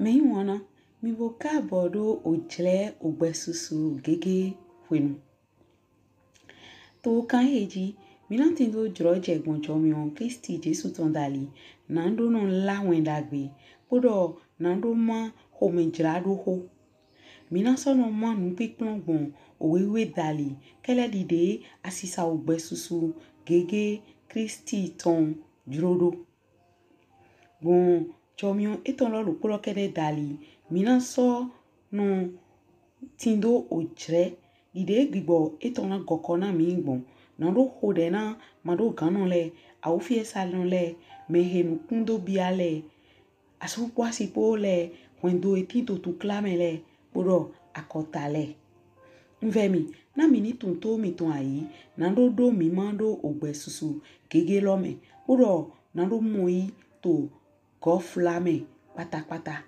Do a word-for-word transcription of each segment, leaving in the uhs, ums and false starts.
Mɛyiwanna, mì bo kaabɔ ɖo ojlɛ ogbɛsusu gege hwenu. To kan ehe ji, mí na tindo jlɔjɛ gbɔn jɔmiɔn Klisti Jesu tɔn dali, naɖo nɔ lá wɛn ɖagbe, kpoɖɔ naɖo má xomɛjlaɖoxo. Mí na sɔ nɔ má nupinplɔn gbɔn owe wiwe dali, kɛlɛ ɖiɖe asisa ogbɛsusu gege Klisti tɔn jlo ɖo. Gbɔn jɔmiɔn etɔn lɔ ɖokpo lɔ kɛɖɛ dali, mí na sɔ nɔ tindo ojlɛ ɖiɖe gbigbɔ etɔn na gɔkɔ na mí gbɔn. Naɖo xoɖɛ na maɖoganɔ lɛ, awufiɛsanɔ lɛ, mɛhe nukun do bia lɛ, asu kpo asi kpo lɛ, hwɛndo he tin to tukla mɛ lɛ, kpoɖɔ akɔta lɛ. Un vɛ mì, na mì ni tunwun to mìtɔn ayi, naɖo ɖo mí ma ɖo ogbɛsusu gege lɔ mɛ, kpoɖɔ naɖo mɔyi to gɔfla mɛ kpatakpata.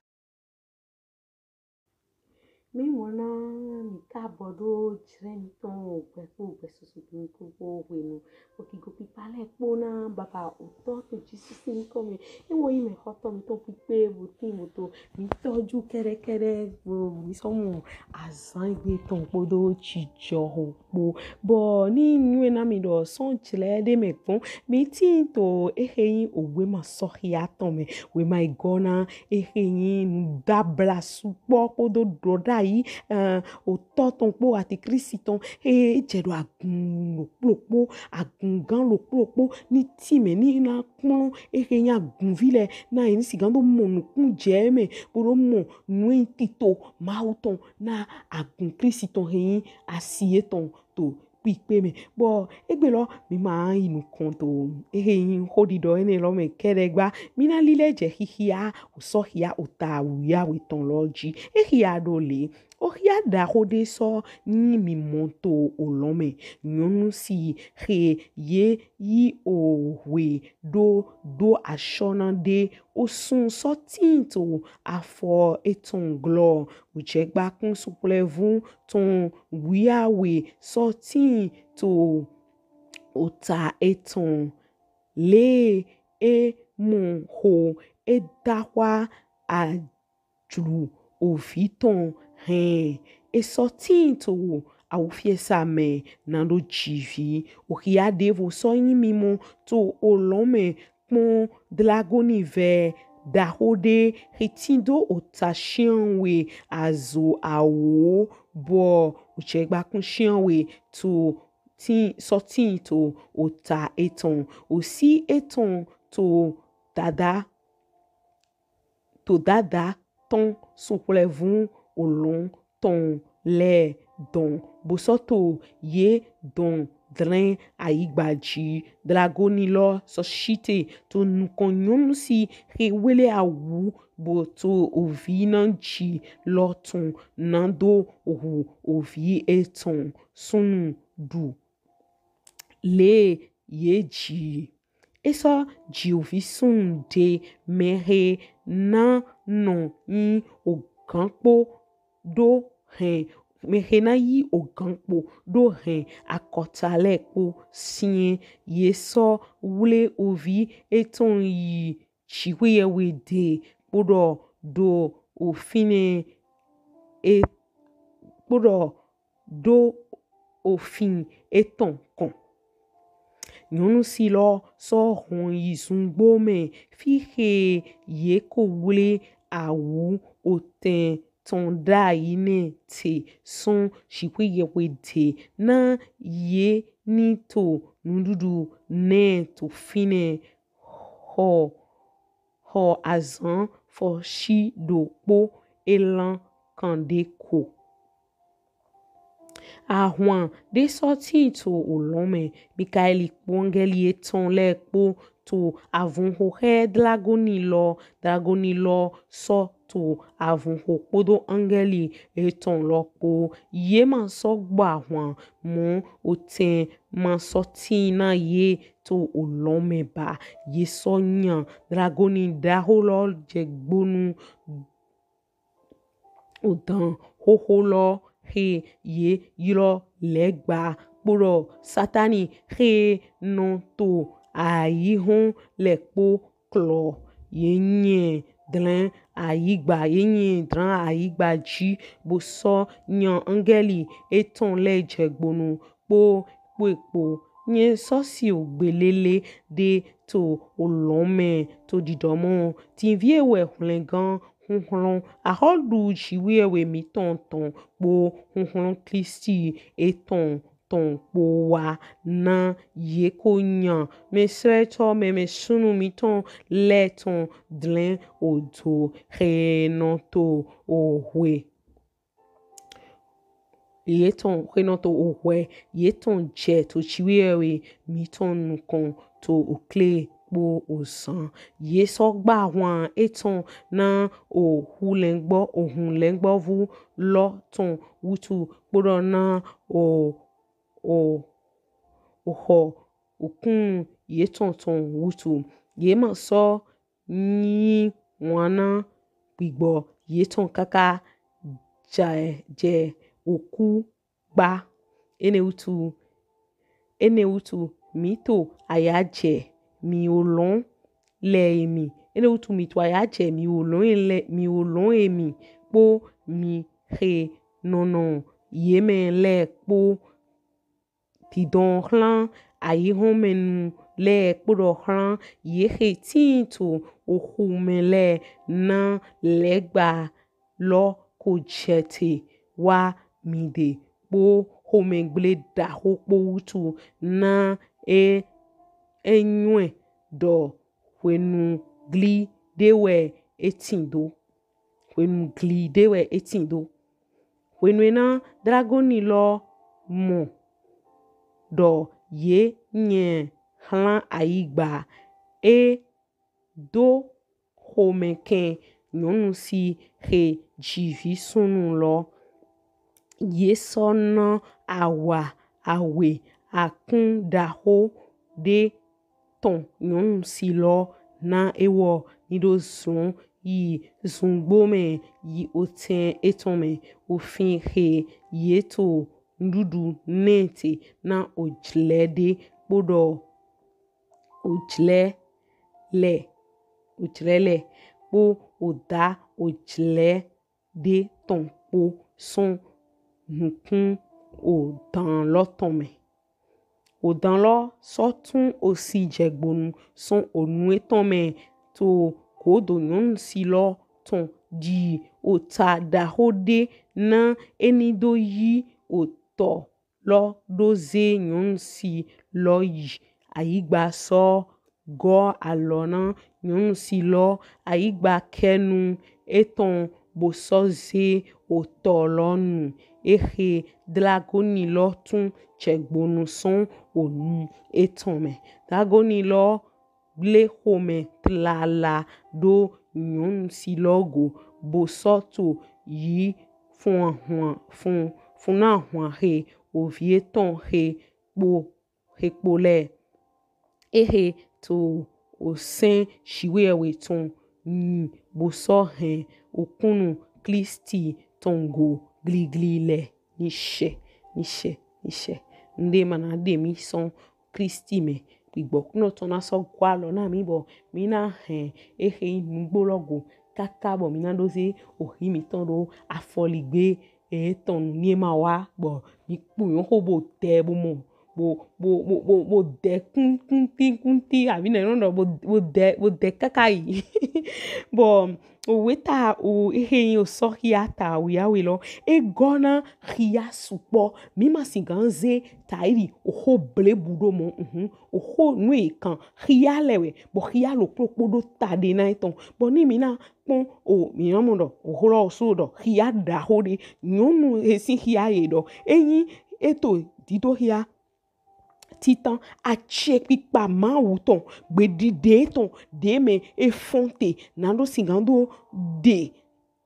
Mí wɔna mì kaabɔ ɖo ojlɛ mítɔn ogbɛ kpo ogbɛsusu kpo hwenu. Okigo pipa lɛ kpo na Baba Otɔ to Jesu sin yinkɔ mɛ. Ewɔ yin mɛxɔtɔ mítɔn kpikpe bo tin bo to mí tɔju kɛɖɛkɛɖɛ bo mí sɔ mɔ azan egbe tɔn kpoɖo jijɔho kpo. Bɔ ni nyɔnɛn na mì ɖɔ sɔn ojlɛ ɖe mɛ gbɔn, mí tin to ehe yin owe ma sɔxia tɔn mɛ. Wema he gɔ na ehe yin nudabla sukpɔ kpoɖo ɖɔɖai, eh, otɔ tɔn kpo antiklisti tɔn, he jɛ ɖo agun ɖokpo ɖokpo, agungan ɖokpo ɖokpo ni tin mɛ ni na kplɔn ehe yin agunvi lɛ, na ye ni sigan ɖo mɔ nukun jɛ mɛ, kpoɖo mɔ nu he yin tito Mawu tɔn na agun Klisti tɔn he yin asi etɔn to kpikpe mɛ. Bɔ egbe lɔ mí ma yi nukɔn to ehe yin xoɖiɖɔ enɛ lɔ mɛ kɛɖɛ gba. Mí na lilɛ jɛ Xixia osɔxia ota wiawe tɔn lɔ ji. Exia ɖo le. Oxia ɖaxo ɖe sɔ yin mimɔ to olɔn mɛ. Nyɔnu si he ye yi ohwe ɖo ɖo ashɔ na ɖe, osun sɔ tin to afɔ etɔn glɔ. Ojɛgbakun sukplɛvun tɔn wiawe sɔ tin to ota etɔn. Le e mɔ xo e daxwa ajlu ovi tɔn hɛn. E sɔ tin to awufiɛsa mɛ naɖo ji vi. Oxia ɖevo sɔ yin mimɔ to olɔn mɛ kpɔn, dlagoni vɛ ɖaxo ɖe he tindo ota shianwe azo awo, bɔ ojɛgbakun shianwe to tin sɔ tin to ota etɔn. Osi etɔn to dada to dada tɔn sukplɛvun olɔn tɔn lɛ dɔn, bo sɔ to ye dɔn dlɛn ayigba ji. Dlagoni lɔ sɔ shite to nukɔn nyɔnu si he wle awu bo to ovi na ji lɔ tɔn, naɖo hu ovi etɔn sunnu ɖu. Le ye ji. E sɔ ji ovi sunnu ɖe, mɛhe na nɔ yin ogan kpo ɖo hɛn, mɛhe na yi ogan kpo ɖo hɛn akɔta lɛ kpo siɛn. Ye sɔ wle ovi etɔn yi Jiwheyɛwhe de, kpoɖɔ ɖo ofinɛ e kpoɖɔ ɖo ofin etɔn kɔn. Nyɔnu si lɔ sɔ hɔn yi zungbo mɛ, fi he ye ko wle awu otɛn tɔn ɖayi nɛ te sɔn Jiwheyɛwhe de, na ye ni to nuɖuɖu nɛ to finɛ, xɔ xɔ azan fɔshi ɖokpo elan kanɖe ko. Ahwan ɖe sɔ tin to olɔn mɛ, Mikaɛli kpo angɛli etɔn lɛ kpo to avunxoxɛ dlagoni lɔ. Dlagoni lɔ sɔ to avunxo kpoɖo angɛli etɔn lɔ kpo. Ye ma sɔ gbɔ ahwan, mɔ otɛn ma sɔ tin na ye to olɔn mɛ ba. Ye sɔ nya dlagoni ɖaxo lɔ jɛ gbonu, odan xoxo lɔ he ye ylɔ Lɛgba, kpoɖɔ Satani he nɔ to ayihɔn lɛ kpo klɔ. Ye nyɛ dlɛn ayigba, ye nyi dlan ayigba ji, bo sɔ yan angɛli etɔn lɛ jɛgbonu kpo kpo e kpo. Nyɛ sɔ si ogbe lele ɖe to olɔn mɛ to ɖiɖɔ mɔ, tinvie wɛ hwlɛngan huhlɔn ahɔluɖu Jiwheyɛwhe mitɔn tɔn kpo huhlɔn Klisti etɔn tɔn kpo wa na ye ko nya mɛslɛtɔ mɛmɛsunnu mitɔn lɛ tɔn dlɛn odo xe nɔ to ohwe yetɔn xe nɔ to ohwe yetɔn jɛ to Jiwheyɛwhe mitɔn nukɔn to okle kpo ozan. Ye sɔ gba hwan etɔn na ohu lɛngbɔ ohun lɛngbɔvu lɔ tɔn wutu kpoɖɔ na o o oxɔ okunnu yetɔn tɔn wutu. Ye ma sɔ nyi wanna gbigbɔ yetɔn kaka jɛ jɛ oku gba. Enɛ wutu enɛ wutu mi to aya jɛ mi olɔn lɛ emi. Enɛ wutu mi to aya jɛ mi olɔn lɛ mi olɔn emi kpo mi xe nɔnɔ ye mɛ lɛ kpo didɔn xlan ayihɔnmɛnu lɛ kpoɖɔ xlan ye xe tin to oxu mɛ lɛ na lɛgba lɔ ko jɛte wa mi ɖe kpo xomɛgble ɖaxo kpo wutu na e enyɔɛ ɖɔ hwenu gli ɖe wɛ e tin do. Hwenu gli ɖe wɛ e tin do. Hwenu e na dragoni lɔ mɔ ɖɔ ye nyɛ xlan ayigba e do xomɛkɛn nyɔnusi xe ji vi sunnu lɔ. Ye sɔ na awa awe akun ɖaxo ɖe tɔn nyɔnusi lɔ na ewɔ ni ɖo zɔn yi zungbo mɛ yi otɛn etɔn mɛ ofin xe ye to nuɖuɖu nɛ te na ojlɛ ɖe kpoɖɔ ojlɛ lɛ ojlɛ lɛ kpo oda ojlɛ ɖe tɔn kpo sɔn nukun odan lɔ tɔn mɛ. Odan lɔ sɔ tun osi jɛgbonu sɔn onu etɔn mɛ to godo nyɔnusi lɔ tɔn ɖi ota ɖaxo ɖe na e ni do yi otɔ lɔ ɖo ze nyɔnusi lɔ yi. Ayigba sɔ gɔ alɔ na nyɔnusi lɔ, ayigba kɛnu etɔn bo sɔ ze otɔ lɔ nu. Exe dragoni lɔ tun jɛgbonu sɔn onu etɔn mɛ. Dragoni lɔ gble xomɛ tlala ɖo nyɔnusi lɔ go bo sɔ to yi fun ahwan fun fun na ahwan xe ovi etɔn xe kpo xe kpo lɛ. Exe to osɛn Jiwheyɛwhe tɔn nyi bo sɔ hɛn okunnu Klisti tɔn go gligli lɛ. Nishɛ nishɛ nishɛ. Nuɖe ma na ɖe mi sɔn Klisti mɛ. Gbigbɔ kunɔ tɔn na sɔ gɔ alɔ na mi bɔ mi na hɛn exe nugbo lɔ go kaka bɔ mi na ɖo ze ohi mitɔn ɖo afɔligbe etɔn nu ni e ma wa bɔ mi kpo yɔn xo bo dɛ bo mɔ bo bo bo bo bo dɛ kun kunti kunti abi nɛ nɔ bo bo dɛ bo dɛ kaka yi bɔ owe ta o exe yin osɔxia ta wiawe lɔ e gɔ na xia sukpɔ mi ma si gan ze ta yi oxo blebu ɖo mɔ mhm oxo nu e kan xia lɛ wɛ bɔ xia lo kpokpo ɖo ta ɖe na etɔn bɔ ni mi na kpɔn o mi na mɔ ɖɔ oxo lɔ so ɖɔ xia ɖaxo ɖe nyɔnu e sin xia ye ɖɔ eyin e to dido xia titan acɛ kpikpa Mawu tɔn gbeɖiɖe tɔn ɖe mɛ e fɔn te na ɖo sigan do ɖe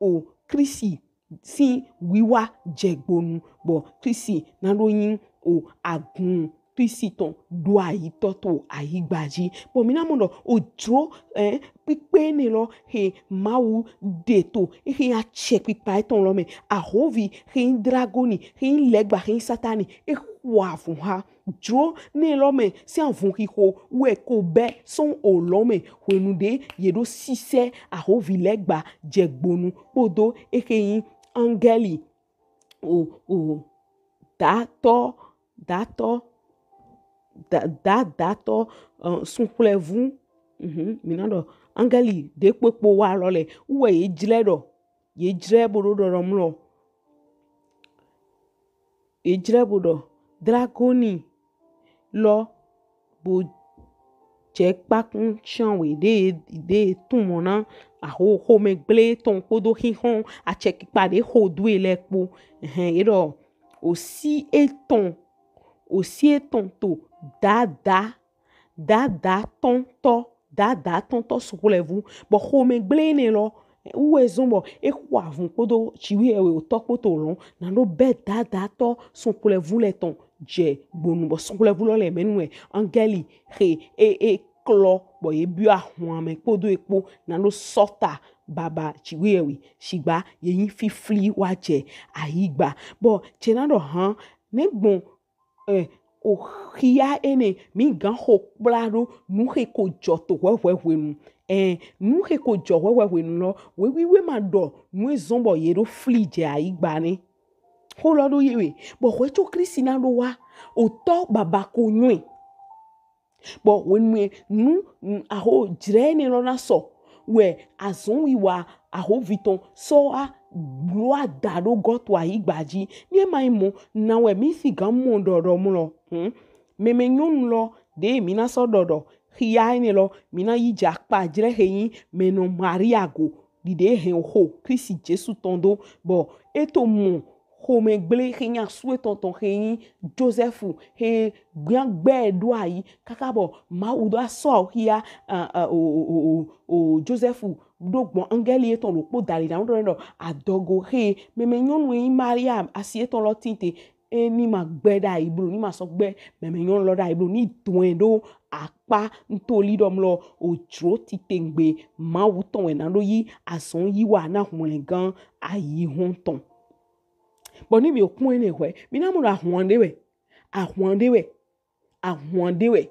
o Klisti sin wiwa jɛgbonu bɔ Klisti na ɖo yin o agun Kristi tɔn ɖo ayitɔ to ayigba ji. Bɔ mi na mɔ ɖɔ ojlo, eh, kpikpe enɛ lɔ he Mawu ɖe to, ehe nyi acɛkpikpa etɔn lɔ mɛ. Ahovi he nyi dragoni, he nyi lɛgba, he nyi Satani, e xɔ avun ha. Jlo nɛ lɔ mɛ sin avun xixo wɛ ko bɛ sɔn olɔn mɛ hwenu ɖe ye ɖo sisɛ ahovi lɛgba jɛ gbonu kpodo ehe nyi angɛli o o datɔ datɔ da da datɔ, eh, sunxwlɛvu. Mhm, mi na ɖɔ angɛli ɖe kpekpo wa lɔ lɛ wɛ ye jlɛ ɖɔ ye jlɛ bo ɖo ɖɔɖɔ mlɔ. Ye jlɛ bo ɖɔ dragoni lɔ bo jɛ kpakun cianwe ɖe ɖe tun mɔ na aho xomɛgble tɔn kpodo xixɔn acɛkpikpa ɖe xo do e lɛ kpo. Ɛhɛn, ye ɖɔ osi etɔn osi etɔn to dada dada tɔntɔ dada tɔntɔ sunxwlɛvu. Bɔ xomɛgble enɛ lɔ wɛ zɔn bɔ e xɔ avun kpodo Jiwheyɛwhe Otɔ kpo to lɔn na ɖo bɛ dada tɔ sunxwlɛvu lɛ tɔn jɛ gbonu. Bɔ sunxwlɛvu lɔ lɛ mɛnu wɛ angɛli he e e klɔ bɔ ye biɔ ahwan mɛ kpodo e kpo na ɖo sɔta baba Jiwheyɛwhe. Shigba ye nyi fifli wa jɛ ayigba. Bɔ ce na ɖɔ han ne gbɔn eh, oxia enɛ mi gan xo kpla ɖo nu he ko jɔ to hwɛhwɛ hwenu. Eh, nu he ko jɔ hwɛhwɛ hwenu lɔ wewiwe ma ɖɔ nu e zɔn bɔ ye ɖo fli jɛ ayigba nɛ. Xo lɔ ɖo ye we bɔ hwɛ co Kristi na ɖo wa otɔ baba ko nyɔe. Bɔ hwenu e nu aho jlɛ enɛ lɔ na sɔ wɛ azɔn wiwa ahovi tɔn sɔ wa blo ada ɖo gɔ to ayigba ji. Ni e ma nyi mɔ na wɛ mi sigan mɔ ɖɔɖɔ mlɔ. Hmm? Mɛmɛ nyɔnu lɔ ɖe mi na sɔ ɖɔɖɔ xia enɛ lɔ mi na yi jɛ akpa jlɛ he nyi mɛnɔ Maria go ɖiɖe hɛn xo Kristi Jesu tɔn do bɔ e to mɔ xomɛgble he nyi asu etɔn tɔn he nyi Josɛfu he gbian gbɛ ɖo ayi kaka bɔ Mawu ɖo asɔ xia o Josɛfu ɖo gbɔn angɛli etɔn ɖokpo dali na ɖɔ ɖɔ adɔgo he mɛmɛ nyɔnu he nyi Maria asi etɔn lɔ tin te e ni ma gbɛ ɖayi blo ni ma sɔ gbɛ mɛmɛ nyɔnu lɔ ɖayi blo ni dɔn ɛ ɖo akpa ntoli ɖɔ mlɔ ojlo titengbe Mawu tɔn wɛ na ɖo yi azɔn yi wa na hwlɛngan ayi hɔn tɔn. Bɔ ni mi okun enɛ hwɛ mi na mɔ ɖɔ ahwan ɖe wɛ ahwan ɖe wɛ ahwan ɖe wɛ.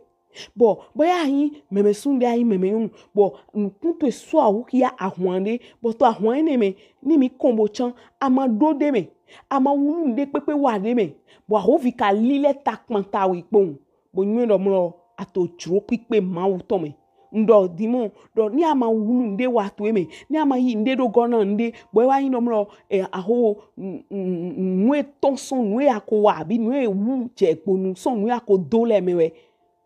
Bɔ bɔ ya nyi mɛmɛ sunnu ɖe ya nyi mɛmɛ nyɔnu bɔ nukun to sɔ awu xia ahwan ɖe bɔ to ahwan enɛ mɛ ni mi kɔn bo can a ma ɖo ɖe mɛ a ma wulu nuɖe kpekpe wa ɖe mɛ bɔ ahovi ka lilɛ ta kpanta we kpɔn bo nyɔɛ ɖɔ mlɔ a to jlo kpikpe Mawu tɔn mɛ. N ɖɔ dimɔ ɖɔ ni a ma wulu nuɖe wa to e mɛ ni a ma yi nuɖe ɖo gɔ na nuɖe bɔ e wa nyi ɖɔ mlɔ e aho nu etɔn sɔn nu e a ko wa abi nu e wu jɛ gbonu sɔn nu e a ko do lɛ mɛ wɛ.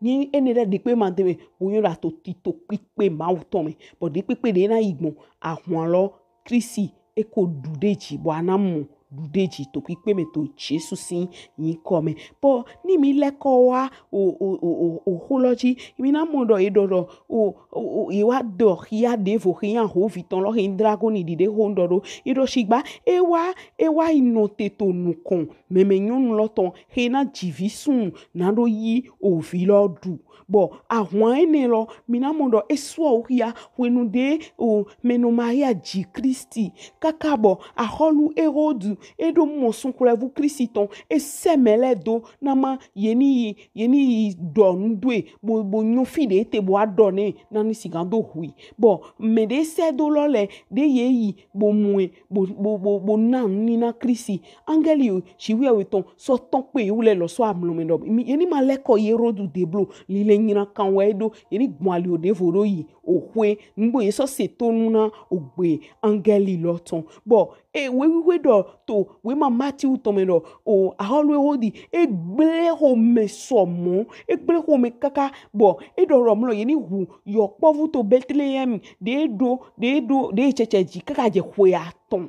Ni enɛ lɛ ɖe kpe ma de mɛ bo nyɔɛ ɖɔ a to tito kpikpe Mawu tɔn mɛ bɔ ɖe kpekpe ɖe na yi gbɔn ahwan lɔ Kristi e ko ɖu ɖe ji bɔ a na mɔ ɖu ɖe ji to kpikpe mɛ to Jesu sin nyikɔ mɛ. Bɔ ni mi lɛkɔ wa o o o o o xo lɔ ji mi na mɔ ɖɔ e ɖɔ ɖɔ o o o e wa ɖɔ xia ɖevo xia ho vitɔn lɔ he nyi dragoni ɖiɖe ho n ɖɔ ɖo e ɖɔ shigba e wa e wa yi nɔte to nukɔn mɛmɛ nyɔnu lɔ tɔn he na ji vi sunnu na ɖo yi ovi lɔ ɖu. Bɔ ahwan enɛ lɔ mi na mɔ ɖɔ e sɔ awu xia hwenu ɖe o mɛnɔ Maria ji Kristi kaka bɔ ahɔlu Herodu e ɖo mɔ sunxwlɛvu Kristi tɔn e sɛ mɛ lɛ do na ma ye ni yi ye ni yi ɖɔ nu do e bo bo nyɔ fi ɖe te bo wa ɖɔ nɛ na ni sigan do hu i. Bɔ mɛ ɖe sɛ do lɔ lɛ ɖe ye yi bo mɔ ɛ bo bo bo bo na nu ni na Kristi. Angɛli o Jiwheyɛwhe tɔn sɔ tɔn kpe yewu lɛ lɔ sɔ amlɔ mɛ ɖɔ mi ye ni ma lɛkɔ Herodu ɖe blo lilɛ nyina kan wɛ e ɖo ye ni gbɔn ali o ɖevo ɖo yi oxwe nugbo ye sɔ se tonu na ogbe angɛli lɔ tɔn. Bɔ e wewiwe ɖɔ to wema Matiu tɔn mɛ ɖɔ o ahɔlu Herodi e gble xomɛ sɔmɔ e gble xomɛ kaka bɔ e ɖɔ ɖɔ mlɔ ye ni hu yɔkpɔvu to Bɛtlɛhɛm ɖe ɖo ɖe ɖo ɖe cɛcɛ ji kaka jɛ xwe atɔn.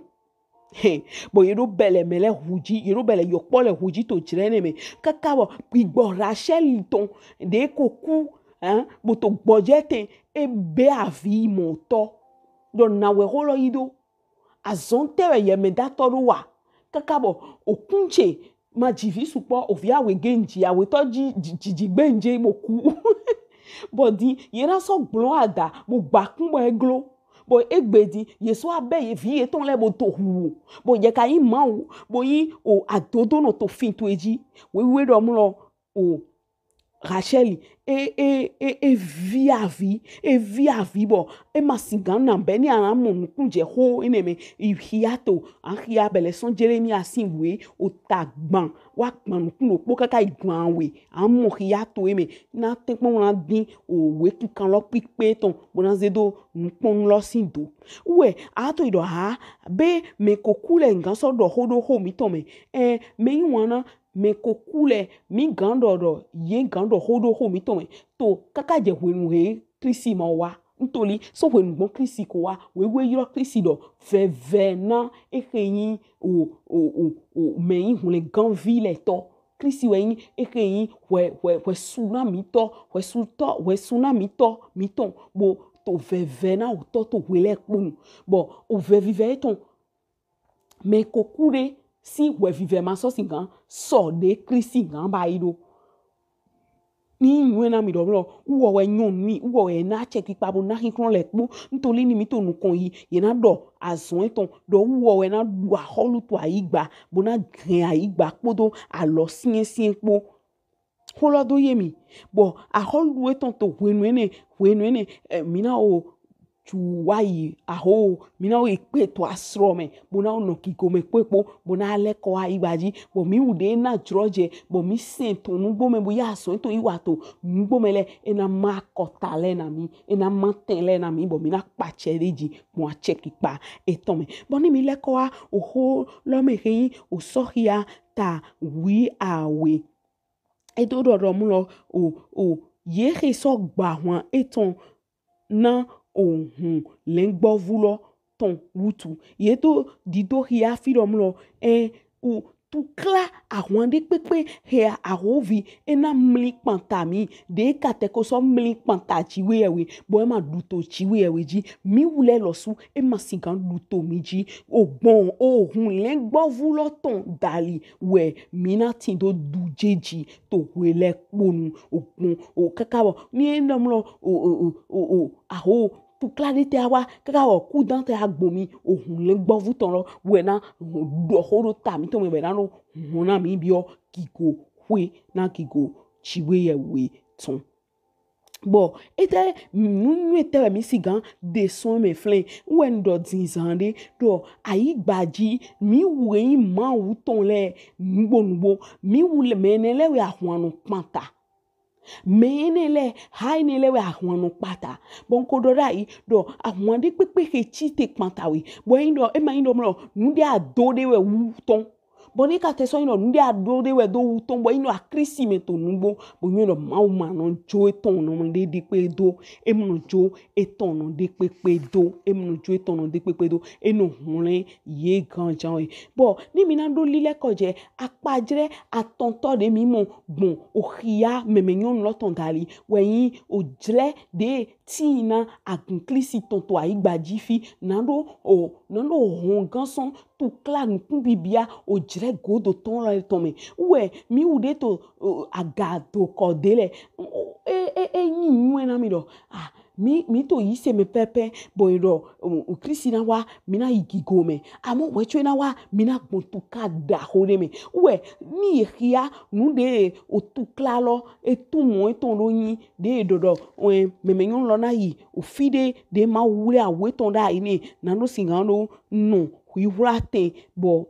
Hɛn, bɔ ye ɖo bɛlɛ mɛ lɛ hu ji ye ɖo bɛlɛ yɔkpɔ lɛ hu ji to jlɛ nɛ mɛ kaka bɔ gbigbɔ Rachel tɔn ɖe ko ku hɛn bo to gbɔjɛ tɛn e bɛ avi mɔtɔ ɖɔ na wɛ xo lɔ yi ɖo. Azɔn tɛ wɛ yɛ mɛ datɔ ɖo wa kaka bɔ okun ce ma ji vi sukpɔ, ovi awe ge n ji, awetɔ ji, ji, ji, ji gbe n je bo ku. Bɔ din, ye na sɔ gblɔ ada, bo gba kun bɔ e glo. Bɔ egbe din, ye sɔ abɛ ye vi yetɔn lɛ bo to hu wo. Bɔ ye ka yin Mawu, bo yin o adodonɔ to fin towe ji. Wewe ɖɔ mlɔ o Rachel, e, e, e, e vi avi, e vi avi bɔ, e ma sigan na bɛ ni a na mɔ nukun jɛ xo enɛ mɛ, i xia to, a xia bɛ lɛ sɔn Jeremia sin we, o ta gban, wa gban nukun ɖokpo kaka yi gban we, a mɔ xia to e mɛ, na tɛnkpɔn na din, o we kikan lɔ kpikpe tɔn, bo na ze do nukpɔn lɔ sin do. Wɛ, a to yi ɖɔ ha, be mɛ ko ku lɛ n gan sɔ ɖɔ xo ɖo xo mitɔn mɛ, ɛ, mɛ yin wana, mɛ ko ku lɛ, mi gan ɖɔ ɖɔ, ye gan ɖɔ xo ɖo xo mitɔn mɛ. To kaka jɛ hwenu he Kristi ma wa. Ntoli, sɔ hwenu gbɔn Kristi ko wa, wewe ylɔ Kristi ɖɔ, vɛvɛ na, exe yin o, o, o, o, mɛ yin hwlɛnganvi lɛ tɔ. Kristi wɛ yin, exe yin hwɛ, hwɛ, hwɛsu na mitɔ, hwɛsutɔ, hwɛsu na mitɔ, mitɔn. Bo to vɛvɛ na otɔ to hwe lɛ kponu. Bɔ o vɛvivɛ etɔn, mɛ ko ku ɖe sin hwɛvivɛ ma sɔ sigan sɔ ɖe Kristi gan ba yi ɖo. Ni nyɔɛ na mi ɖɔ mlɔ, uwɔ wɛ nyɔnu yi, uwɔ wɛ na acɛkpikpa bo na xixlɔ lɛ kpo. Ntoli ni mi to nukɔn yi, ye na ɖɔ azɔn etɔn, ɖɔ uwɔ wɛ na ɖu axɔlu to ayigba, bo na hɛn ayigba kpodo alɔ siɛnsiɛn kpo. Xo lɔ do ye mi. Bɔ axɔlu etɔn to hwenu enɛ, hwenu enɛ, ɛ, mi na o ju wa yi, aho, mi na o yi kpe to asrɔ mɛ, bo na o nɔ gigo mɛ kpekpo, bo na lɛkɔ ayigba ji, bɔ mi wu ɖe na jlɔ jɛ, bɔ mi sɛn to nugbo mɛ, bo ya azɔn to yi wa to nugbo mɛ lɛ, e na ma akɔta lɛ na mi, e na ma tɛn lɛ na mi, bɔ mi na kpacɛ ɖe ji gbɔn acɛkpikpa etɔn mɛ. Bɔ ni mi lɛkɔ wa oxo lɔ mɛ xe yin Osɔxia ta wi awe. E do ɖɔ ɖɔ mlɔ o, o, ye xe sɔ gba hwan etɔn na ohun lɛngbɔvu lɔ tɔn wutu. Ye do dido xia fi ɖɔ mlɔ, ɛ, o, tukla ahwan ɖe kpekpe he ahovi e na mli kpanta mi, ɖe ka tɛ ko sɔ mli kpanta Jiwheyɛwhe, bɔ e ma ɖu to Jiwheyɛwhe ji. Mi wu lɛ lɔsu, e ma sigan ɖu to mi ji. O gbɔn ohun lɛngbɔvu lɔ tɔn dali wɛ mi na tindo ɖu jeji to hwe lɛ kponu. O gbɔn o kaka bɔ ni e nɔ mlɔ o, o, o, o, o, aho tukla ɖe tɛ wa kaka bɔ kudan tɛ agbo mi, ohun lɛngbɔvu tɔn lɔ wɛ na ɖɔ xo ɖo ta mitɔn mɛ wɛ na ɖo hɔn na mi biɔ gigo hwe na gigo Jiwheyɛwhe tɔn. Bɔ etɛ, nu nyuie tɛ wɛ mi sigan ɖe sɔn mɛ flɛn. Wɛ n ɖɔ zinzan ɖe ɖɔ ayigba ji mi wɛ yin Mawu tɔn lɛ nugbo nugbo. Mi wu lɛ mɛ enɛ lɛ wɛ ahwan nɔ kpanta. Mɛ enɛ lɛ, ha enɛ lɛ wɛ ahwan nɔ kpata. Bɔ n ko ɖɔ ɖayi ɖɔ ahwan ɖe kpekpe xe ci te kpanta we. Bɔ e yin ɖɔ, e ma yin ɖɔ mlɔ nu ɖe a do ɖe wɛ wu tɔn. Bɔ ni ka tɛ sɔ yin ɖɔ nu ɖe a do ɖe wɛ do wu tɔn, bɔ e yin ɖɔ a Kristi mɛ to nugbo, bo nyɔɛ ɖɔ Mawu ma nɔ jo etɔn nɔ mɛ ɖe ɖe kpe do, e ma nɔ jo etɔn nɔ ɖe kpekpe do, e ma nɔ jo etɔn nɔ ɖe kpekpe do, e nɔ hwlɛn ye ganjan wɛ. Bɔ ni mi na ɖo lilɛ kɔ jɛ akpajlɛ atɔntɔ ɖe mi mɔ gbɔn oxia mɛmɛ nyɔnu lɔ tɔn dali wɛ yin ojlɛ ɖe tin na agun Klisti tɔn to ayigba ji fi, na ɖo o, na ɖo hɔngan sɔn tukla nukun bibia ojlɛ godo tɔn lɛ tɔn mɛ. Wɛ mi wu ɖe to o, aga do kɔ de lɛ. O, e, e, e yin nyuie na mi ɖɔ, ah, mi, mi to yise mɛ pɛpɛ, bɔ e ɖɔ o, o, Klisti na wa, mi na yi gigo mɛ. Amɔ wɛ co e na wa, mi na gbɔn tukla ɖaxo ɖe mɛ. Wɛ ni ye xia nu ɖe o tukla lɔ, e tu mɔ etɔn ɖo yin ɖe e ɖɔ ɖɔ, ɛ, mɛmɛ nyɔnu lɔ na yi o fi ɖe, ɖe Mawu wle awu etɔn ɖayi nɛ, na ɖo sigan ɖo nɔ hwihwla tɛn, bɔ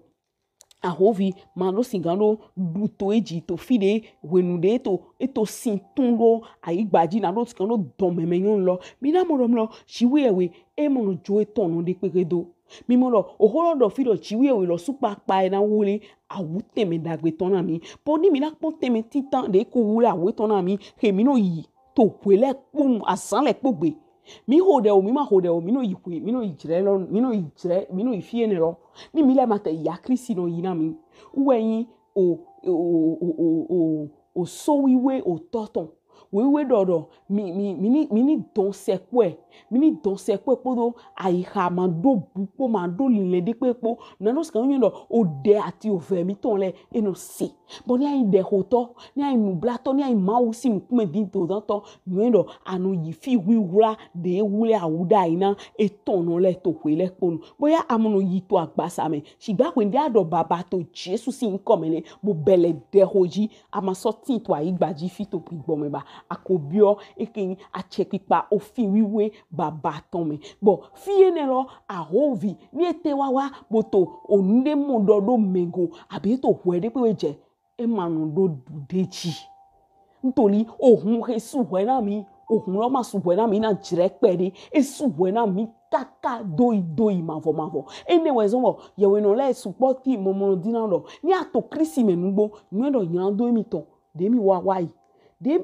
ahovi ma ɖo sigan ɖo ɖu to e ji to fi ɖe hwenu ɖe e to, e to sin tun ɖo ayigba ji, na ɖo sigan ɖo dɔn mɛmɛ nyɔnu lɔ. Mi na mɔ ɖɔ mlɔ Jiwheyɛwhe e ma nɔ jo etɔn nɔ ɖe kpekpe do. Mi mɔ ɖɔ oxo lɔ ɖɔ fi ɖɔ Jiwheyɛwhe lɔsu kpakpa e na wle awu tɛnmɛ ɖagbe tɔn na mi. Bɔ ni mi na kpɔn tɛnmɛ tintan ɖe ko wle awu etɔn na mi, xe mi nɔ yi to hwe lɛ kponu, azan lɛ kpo gbe. Mi xo ɖɛ o, mi ma xo ɖɛ o, mi nɔ yi hwe, mi nɔ yi jlɛ lɔ, mi nɔ yi jlɛ, mi nɔ yi fi enɛ lɔ. Ni mi lɛ ma tɛ yi a, Klisti nɔ yi na mi. Wɛ yin o, o, o, o, o, o so wiwe o tɔ tɔn. Wewe ɖɔ ɖɔ mi mi mi ni mi ni dɔn sɛkpɔɛ, mi ni dɔn sɛkpɔɛ kpodo ayiha ma ɖo bu kpo ma ɖo lilɛ ɖe kpe kpo. Na ɖo sika nyɔ ɖɔ o ɖe ati ovɛ mi tɔn lɛ e nɔ se. Bɔ ni ayi ɖɛxotɔ, ni ayi nublatɔ, ni ayi Mawu si nukunmɛ dindodantɔ, nyɔ ɖɔ a nɔ yi fi wiwla ɖe wle awu ɖe ayi na etɔn nɔ lɛ to hwe lɛ kponu. Boya a mɔ nɔ yi to agbasa mɛ. Sigba hwe ɖe a ɖɔ baba to Jesu si nkɔ mɛ lɛ, bo bɛlɛ ɖɛxo ji, a ma sɔ tin to ayigba ji fi to gbigbɔ mɛ ba. A ko biɔ eke nyi acɛkpikpa ofi wiwe baba tɔn mɛ. Bɔ fi enɛ lɔ, ahovi ni ete wa wa bo to onu ɖe mɔ ɖɔ ɖo mɛgo abi to hwɛ ɖe kpe we jɛ, e ma nɔ ɖo ɖuɖe ji. Ntoli ohun he su hwɛ na mi, ohun lɔ ma su hwɛ na mi na jrɛ kpɛɖe, e su hwɛ na mi kaka doyi doyi mavɔ mavɔ. Enɛ wɛ zɔn bɔ yɛwhenɔ lɛ sukpɔ ti mɔmɔ dina ɖɔ ni a to Kristi mɛ nugbo, nyɔ ɖɔ nyla do emitɔn ɖe mi wa wa yi. Ɖe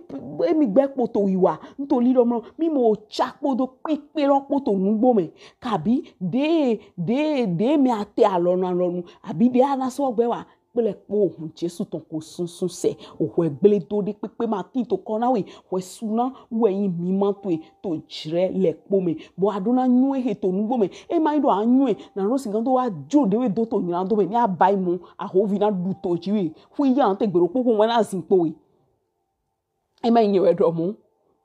emi gbɛ kpoto wiwa, ntoli ɖɔ mlɔ mi mɔ ca kpodo kpikpe lɔ kpoto nugbo mɛ, kabi ɖe ɖe ɖe mi ate alɔnu alɔnu abi ɖe ana sɔ gbɛ wa kple kpo ohun Jesu tɔn ko sunsun sɛ. Ohwɛ gble do ɖe kpekpe ma tin to kɔ na we. Hwɛ su na wɛ yin mi ma to e to jrɛ lɛ kpo mɛ. Bɔ a ɖo na nyɔ ehe to nugbo mɛ. E ma yin ɖɔ a nyɔ e na ɖo sigan do wa jo ɖe we do to nyla do mɛ. Ni a ba yi mɔ ahovi na ɖu to ji we. Hui ya te gbe ɖo kpokpo wɛ na zin kpo we. E ma yin nyɛ wɛ ɖɔ mɔ.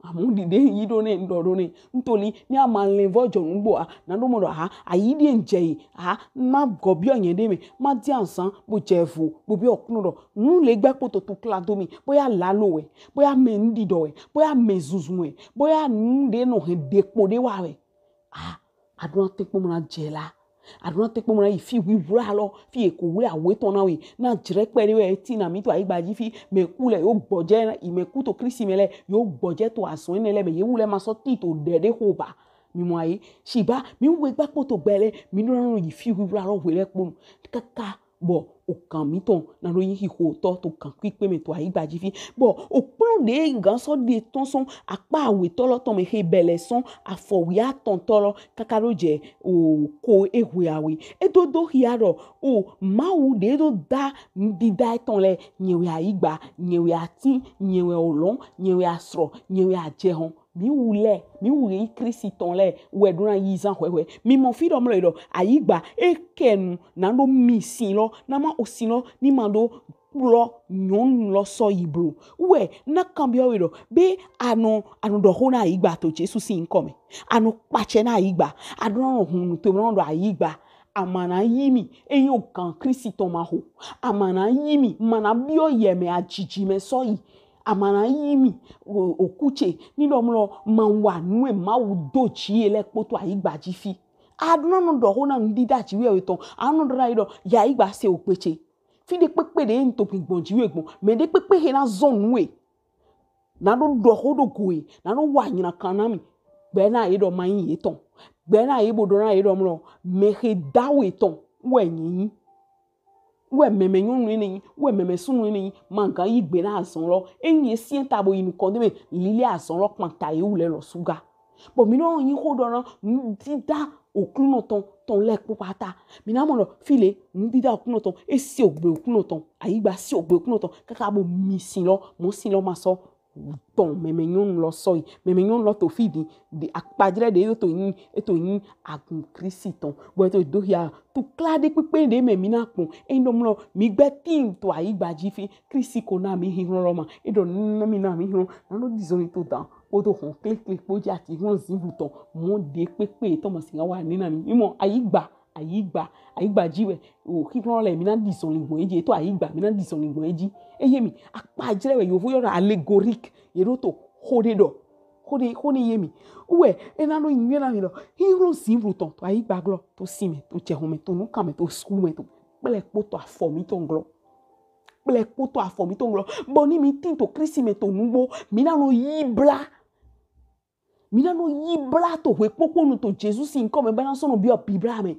Amu ɖiɖe yi ɖo nɛ, n ɖɔ ɖo nɛ. Ntoli ni a ma lɛn vɔ jɔ nugbo a, na ɖo mɔ ɖɔ a, ayi ɖe n jɛ yi a, ma gɔ biɔ nyɛ ɖe mɛ, ma di azan bo jɛ vo bo biɔ kunɔ ɖɔ nu le gbɛ kpoto tukla do mi, boya lalo wɛ, boya mɛ n ɖiɖɔ wɛ, boya mɛ zunzun wɛ, boya nu ɖe nɔ hɛn ɖe kpo ɖe wa wɛ. A, a ɖo na te kpɔ mɔ na jɛ la. A ɖo na te kpɔ mɔ na yi fi wiwla lɔ, fi e ko wle awu etɔn na we. Na jrɛ kpɛɖe wɛ e tin na mi to ayigba ji fi. Mɛ ku lɛ yo gbɔjɛ, yi mɛ ku to Kristi mɛ lɛ yo gbɔjɛ to azɔn enɛ lɛ mɛ. Ye wu lɛ ma sɔ tin to ɖɛ ɖe xo ba. Mi mɔ ayi. Sigba mi wu egba kpoto gbɛ lɛ, mi ɖo na nɔ yi fi wiwla lɔ hwe lɛ kponu. Kaka bɔ ogan mitɔn na ɖo yin xixotɔ to gan kpikpe mɛ to ayigba ji fi. Bɔ okplɔn ɖe gan sɔ ɖe tɔn sɔn akpa awetɔ lɔ tɔn mɛ he bɛlɛ sɔn afɔ wiatɔntɔ lɔ kaka ɖo jɛ o ko ehwe awe. E do do xia ɖɔ o Mawu ɖe ɖo da nudida etɔn lɛ, nyɛ wɛ ayigba, nyɛ wɛ atin, nyɛ wɛ olɔn, nyɛ wɛ asrɔ, nyɛ wɛ ajɛhɔn. Mi wu lɛ, mi wu yi Kristi tɔn lɛ wɛ ɖo na yi zan hwɛhwɛ. Mi mɔ fi ɖɔ mlɔ yi ɖɔ ayigba e kɛ nu na ɖo mi sin lɔ, na ma o sin lɔ ni ma ɖo kplɔ nyɔnu lɔ sɔ yi blo. Wɛ na kanbiɔ we ɖɔ be a nɔ a nɔ ɖɔ xo na ayigba to Jesu sin nkɔ mɛ. A nɔ kpacɛ na ayigba. A ɖo na nɔ hun nu to mlɔ ɖɔ ayigba. A ma na yi mi, eyin ogan Kristi tɔn ma xo. A ma na yi mi, ma na biɔ yɛ mɛ ajiji mɛ sɔ yi. A ma na yi mi o, oku ce ni ɖɔ mlɔ ma wa nu e Mawu do ji e lɛ kpoto ayigba ji fi. A ɖo na nɔ ɖɔ xo na nudida ji wɛ etɔn. A nɔ ɖɔ na yi ɖɔ ya ayigba se ogbe ce. Fi ɖe kpekpe ɖe n to gbɔn ji wɛ gbɔn. Mɛ ɖe kpekpe he na zɔn nu e. Na ɖo ɖɔ xo ɖo go e. Na ɖo wa nyina kan na mi. Gbɛ na ye ɖɔ ma yin yetɔn. Gbɛ na ye bo ɖɔ na ye ɖɔ mlɔ mɛ he da we tɔn wɛ nyi. Wɛ mɛmɛ nyɔnu enɛ nyi, wɛ mɛmɛ sunnu enɛ nyi, ma gan yi gbe na azɔn lɔ. Eyin ye siɛn ta bo yi nukɔn de mɛ, lile azɔn lɔ kpanta ye wu lɛ lɔ suga. Bɔ mi nɔ yin xo ɖɔ na nudida Oklunɔ tɔn tɔn lɛ kpokpata. Mi na mɔ ɖɔ fi le nudida Oklunɔ tɔn, e se ogbe Oklunɔ tɔn, ayigba se ogbe Oklunɔ tɔn, kaka bo mi sin lɔ, mɔ sin lɔ ma sɔ tɔn mɛmɛ nyɔnu lɔ sɔ yi. Mɛmɛ nyɔnu lɔ to fi din, ɖe akpajlɛ ɖe e to yin, e to yin agun Kristi tɔn. Bɔ e to do xia tukla ɖe kpekpe ɖe mɛ mi na kpɔn. E ɖɔ mlɔ mi gbɛ tin to ayigba ji fi. Kristi ko na mi huhlɔn lɔ ma. E ɖɔ na mi na mi huhlɔn. Na nɔ dizɔn to dan kpodo hɔn klekle kpo ji ati huhlɔn zinvlu tɔn. Mɔ ɖe kpekpe tɔn ma si nga wa ni na mi. Mi mɔ ayigba ayigba, ayigba ji wɛ o huhlɔn lɛ mi na dizɔnlin gbɔn eji, e to ayigba mi na dizɔnlin gbɔn eji. Eye mi akpajlɛ wɛ yovo yɔ ɖɔ allégorique, ye ɖo to xo ɖe ɖɔ, xo ɖe xo ne ye mi. Wɛ e na nɔ yin na mi lɔ huhlɔn zinvlu tɔn to ayigba glɔ, to sin mɛ, to jɛhɔn mɛ, to nukan mɛ, to suku mɛ, to kple kpoto afɔ mitɔn glɔ. Kple kpoto afɔ mitɔn glɔ. Bɔ ni mi tin to Kristi mɛ to nugbo, mi na nɔ yi bla. Mi na nɔ yi bla to hwe kpokpo nu to Jesu sin nkɔ mɛ be na sɔ nɔ biɔ bibla mɛ.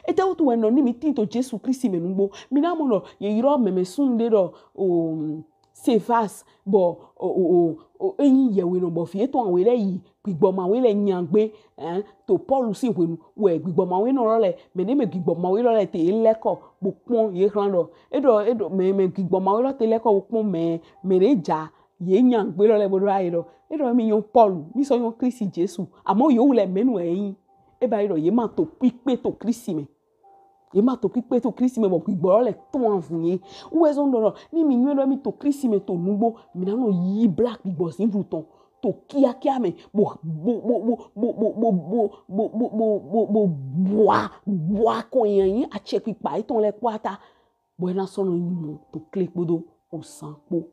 Etɛwutu wɛ nɔ ni mi tin to Jesu Kristi mɛ nugbo? Mi na mɔ nɔ ye yrɔ mɛmɛ sunnu ɖe ɖɔ o Sevas bɔ o o o o eyin yɛwhenɔ bɔ fi etɔn awe lɛ yi gbigbɔ mawe lɛ nyagbe, eh, to Pɔlu sin hwenu wɛ gbigbɔ mawe nɔ lɔ lɛ mɛ ɖe mɛ gbigbɔ mawe lɔ lɛ te lɛkɔ bo kpɔn ye hlan ɖɔ e ɖɔ e ɖɔ mɛ mɛ gbigbɔ mawe lɔ te lɛkɔ bo kpɔn mɛ mɛ ɖe ja ye nya gbe lɔ lɛ bo ɖo ayi ɖɔ, e ɖɔ mi nyɔ Pɔlu, mi sɔ nyɔ Klisti Jesu, amɔ yewu lɛ mɛnu e nyi? E ba yi ɖɔ ye ma to kpikpe to Klisti mɛ. Ye ma to kpikpe to Klisti mɛ bɔ gbigbɔ lɔ lɛ tɔn avun ye. Wu wɛ zɔn ɖɔ ɖɔ ni mi nyɔ ɖɔ mi to Klisti mɛ to nugbo, mi na nɔ yi bla gbigbɔ zinvlu tɔn to kiakia mɛ, bo bo bo bo bo bo bo bo bo bo bo bo bo bua bua kɔn yanyi acɛkpikpa etɔn lɛ kpata, bɔ e na sɔ nɔ nyi mɔ to kle kpodo osan kpo.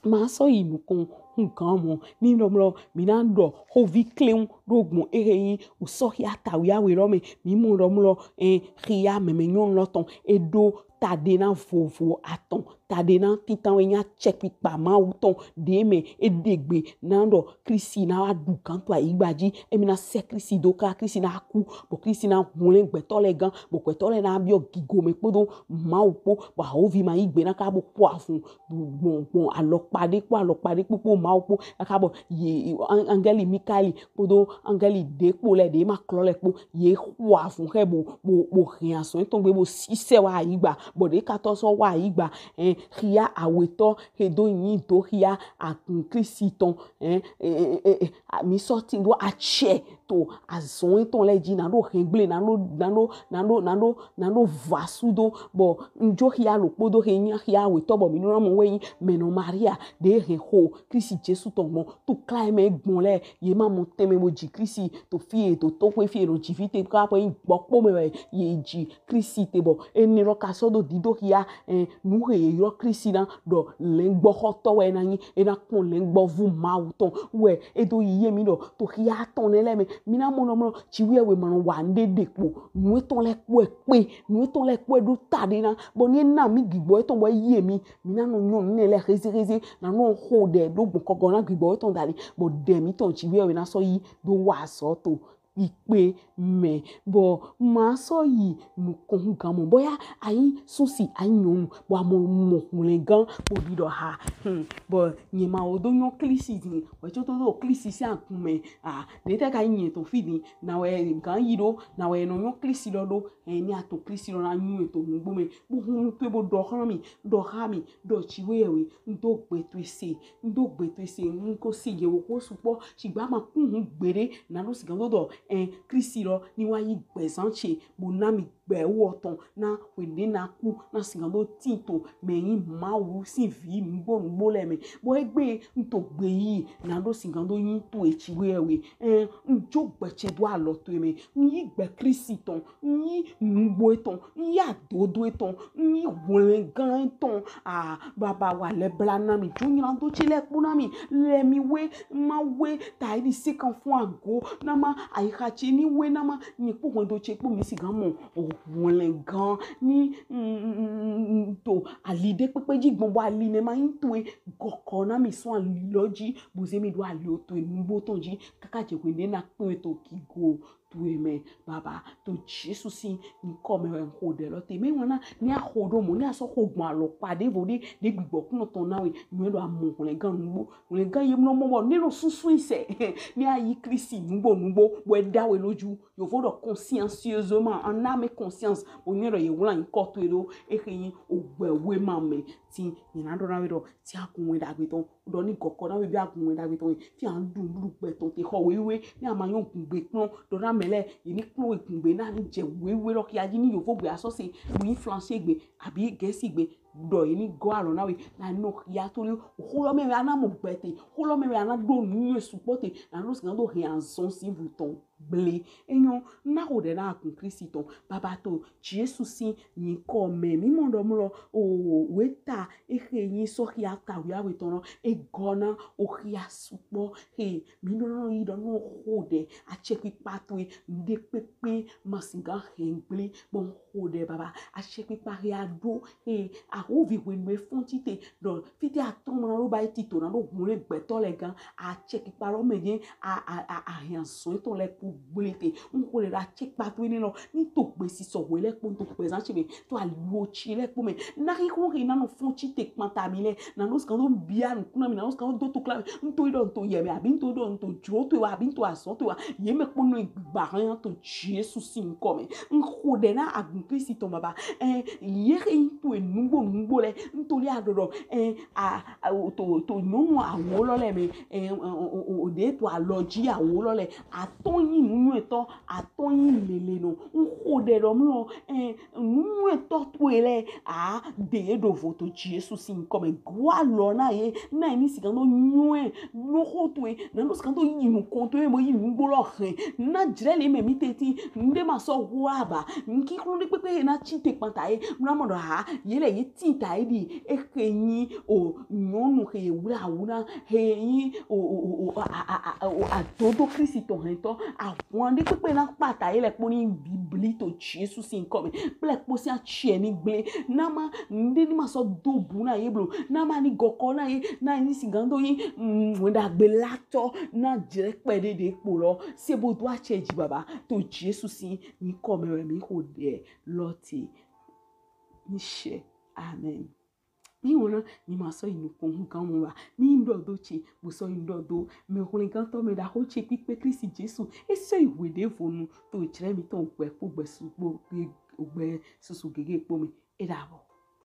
Ma sɔ yi nukɔn hugan mɔ, ni ɖɔ mlɔ mi na ɖɔ xovi kleun ɖo gbɔn ehe nyi Osɔxia tawiawe lɔ mɛ, mi mɔ ɖɔ mlɔ, ɛn, xia mɛmɛ nyɔnu lɔ tɔn, e ɖo taɖena vovo atɔn. Taɖena tintan wɛ nyi acɛkpikpa Mawu tɔn ɖe mɛ e ɖe gbe na ɖɔ Klisti na wa ɖu gan to ayigba ji. Emi na sɛ Klisti do ka Klisti na ku, bɔ Klisti na hwlɛn gbɛtɔ lɛ gan, bɔ gbɛtɔ lɛ na biɔ gigo mɛ kpodo Mawu kpo, bɔ ahovi ma yi gbe na ka bo kpɔ avun gbɔn gbɔn alɔkpa ɖe kpo alɔkpa ɖe kpo kpo Mawu kpo, aka bɔ ye angɛli Mikaeli kpodo angɛli ɖe kpo lɛ ɖe ma klɔ lɛ kpo ye xɔ avun xɛ bo bo bo hɛn azɔn etɔn gbe bo sisɛ wa ayigba, bɔ ɖe ka tɔ sɔ wa ayigba, ɛn, xia awetɔ he do nyi do xia agun Klisti tɔn, ɛn, mi sɔ tin do acɛ to azɔn etɔn lɛ ji, na ɖo hɛngble, na ɖo na ɖo na ɖo na ɖo na ɖo va sudo, bɔ n jo xia lo kpodo he nya xia awetɔ bɔ mi nɔ mɔ wɛ nyi mɛnɔ Maria ɖe hɛn xo Klisti Jesu tɔn gbɔn to kla mɛ gbɔn lɛ, ye ma mɔ tɛnmɛ bo ji Klisti to fi ye to to xwe fi ye nɔ ji fi te kaka ƒe nyi gbɔ kpo mɛ wɛ ye ji Klisti te bɔ ene lɔ ka sɔ do dido xia, ɛn, nu he ye yrɔ Klisti na ɖɔ lɛngbɔxɔtɔ wɛ na nyi, e na kpɔn lɛngbɔvu Mawu tɔn wɛ e do yi ye mi ɖɔ to xia tɔn nɛ lɛ mɛ mi na mɔ nɔ mlɔ ci wɛ wɛ ma nɔ wa nɖe ɖe kpo nu etɔn lɛ kpɔ kpe nu etɔn lɛ kpɔ ɖo taɖena bɔ ni e na mi gigbɔ etɔn bɔ ye mi mi na nɔ nyɔ nu nɛ lɛ hezeheze na nɔ xo ɖɛ ɖo gbɔn kɔgɔ na gigbɔ etɔn dali bɔ ɖɛ mi tɔn ci wɛ wɛ na sɔ yi do wa azɔ to kpikpe mɛ. Bɔ ma sɔ yi nukɔn hugan mɔ bɔ ya ayi susi ayi nyɔnu bɔ amɔ mɔ hwlɛngan bo ɖi ɖɔ ha, hmm, bɔ nyɛ ma wo do nyɔ Klisti din wɛ tso to do Klisti sin agun mɛ, ah, ɖe tɛ ka yi nyɛ tɔn fi din na wɛ gan yi ɖo na wɛ nɔ nyɔ Klisti lɔ ɖo, ɛn, ni a to Klisti lɔ na nyɔ to nugbo mɛ bo hun nu to bo ɖɔ xlan mi ɖɔ xa mi ɖɔ ci wɛ wɛ n do gbe to ese n do gbe to ese n ko se yewo ko sukpɔ sigba ma kun hun gbeɖe na ɖo sigan do ɖɔ, ɛn, Klisti lɔ ni wa yi gbɛzan ce bo na mi gbɛ wɔ tɔn na hweɖe na ku na sigan do tin to mɛ nyi Mawu sin vi nugbo nugbo lɛ mɛ bɔ egbe n to gbe yi na ɖo sigan do nyi to eci wɛ wɛ, ɛn, n jo gbɛcɛ do alɔ to mɛ n yi gbɛ Klisti tɔn n yi nugbo etɔn n yi adodo etɔn n yi hwlɛngan etɔn, ah, baba wa lɛ bla na mi jo nyina do ce lɛ kpo na mi lɛ mi we ma we ta yi di se kan fun ago na ma ayixa ce ni we na ma ni kpo hwɛndo ce kpo mi sigan mɔ hwlɛngan ni, mm, mm, mm, mm, to ali ɖe kpekpe ji gbɔn bɔ ali nɛ ma nyi to e gɔkɔ na mi sɔn ali lɔ ji bo ze mi ɖo ali o to e nugbo tɔn ji kaka je hwe ne na kpe to kigo to e mɛ baba to Jesu sin nyikɔ mɛ wɛ n xo ɖɛ lɔ te mɛ wana ni a xo ɖo mɔ ni a sɔ xo gbɔn alɔkpa ɖevo ɖe ɖe gbigbɔ kunɔ tɔn na we nyɔ ɖo amɔ hwlɛngan nugbo hwlɛngan ye mlɔ mɔ bɔ ne nɔ susu yi sɛ ni a yi Klisti nugbo nugbo wɛ da we lójú yovo ɖɔ consciencieusement en âme et conscience o nyɔ ɖɔ ye wla nyikɔ to e ɖo exe nyi ogbɛ we ma mɛ ti nyina ɖɔ na we ɖɔ ti agun wɛ ɖagbe tɔn ɖɔ ni gɔkɔ na we bi agun wɛ ɖagbe tɔn fi an ɖu ɖu gbɛ tɔn te xɔ we we ni a ma nyɔ gungbe kplɔn ɖɔ na mɛ lɛ yi ni kplɔn we gungbe na ni jɛ we we lɔ xia ji ni yovo gbe asɔ se bu yi flanse gbe abi gɛsi gbe ɖɔ yi ni gɔ alɔ na we na nɔ xia to le xo lɔ mɛ we ana mɔ gbɛ te xo lɔ mɛ we ana ɖo nu yɛ sukpɔ te na ɖo sigan do hɛn azɔn si vu tɔn gble enyɔ na xo ɖɛ na agun Klisti tɔn baba to Jesu sin nyikɔ mɛ mi mɔ ɖɔ mlɔ o weta exe nyi sɔxia tawiawe tɔn lɔ egɔ na oxia sukpɔ he mi nɔ nɔ yi ɖɔ nɔ xo ɖɛ acɛkpikpa to e nuɖe kpekpe ma sigan hɛn gble bɔ n xo ɖɛ baba acɛkpikpa he a ɖo he ahovi hwenu e fɔn tite ɖɔ fite atɔn ma ɖo ba yi tito na ɖo hun le gbɛtɔ lɛ gan acɛkpikpa lɔ mɛ jɛ a a a a hɛn azɔn etɔn lɛ ku gblete. N xo ɖɛ ɖa ce kpatu ene lɔ. Ni to gbe sisɔ hwe lɛ kpo, n to gbɛzan ce mɛ, to aliwo ce lɛ kpo mɛ. Na xixo he na nɔ fɔn ci te kpanta mi lɛ. Na nɔ sigan do bia nukun na mi, na nɔ sigan do to kla mi. N to yi ɖɔ n to yɛ mɛ, abi n to ɖɔ n to jlo to wa, abi n to azɔn to wa. Ye mɛ kpo nɔ gbigba hɛn to Jesu sin nkɔ mɛ. N xo ɖɛ na agun Klisti tɔn baba. Ɛn, ye he n to e nugbo nugbo lɛ. N to li aɖɔɖɔ. Ɛn, a, a, o to, to nyɔnu awo lɔ lɛ mɛ. Ɛn, o, o, o, o ɖe to alɔ ji awo lɔ lɛ. Atɔn nyi nunywɛtɔ, atɔn nyi lele nɔ. N xo ɖɛ ɖɔ mlɔ, ɛn, nunywɛtɔ towe lɛ, a, de ye ɖo vo to Jesu sin nkɔ mɛ. Gwa lɔ na ye, na ye ni sigan do nyɔɛ, nɔ xo towe, na nɔ sigan do yi nukɔn towe, mo yi nugbo lɔ hɛn. Na jlɛ le mɛ mi teti, n ɖe ma sɔ hu aba, n ki xlɔ ɖe kpekpe na ci te kpanta ye, mlɔ mɔ ɖɔ ha, ye lɛ ye ti ta ye ɖi, e xe nyi o nyɔnu xe ye wla awu na, xe nyi o, o, o, o, a, a, a, a, o adodo Klisti tɔn hɛntɔ, ahwan ɖe kpekpe na kpata ye lɛ kpo ni bibli to Jesu sin nkɔ mɛ. Kple kpo sin atsiɛ ni gble. Na ma, n ɖe ni ma sɔ do bu na ye blo. Na ma ni gɔkɔ na ye, na ni sigan do nyi, mm, ɖagbe la tɔ, na jlɛ kpɛ ɖe ɖe kpo lɔ. Se bo do atsiɛ ji baba. To Jesu sin nkɔ mɛ wɛ mi xo ɖɛ lɔ te. Ni shɛ. Amen. Mi wɔna, mi ma sɔ yi nukɔn hu gan mɔ wa. Mi ŋdɔ do ce, bo sɔ yi ŋdɔ do. Mɛ hwlɛngantɔ mɛ ɖaxo ce kpikpe Klisti Jesu. E sɔ yi hwe ɖe vonu to jlɛ mi tɔn gbɛ kpo gbɛ su kpo gbɛ susu gege kpo mɛ. E ɖabɔ.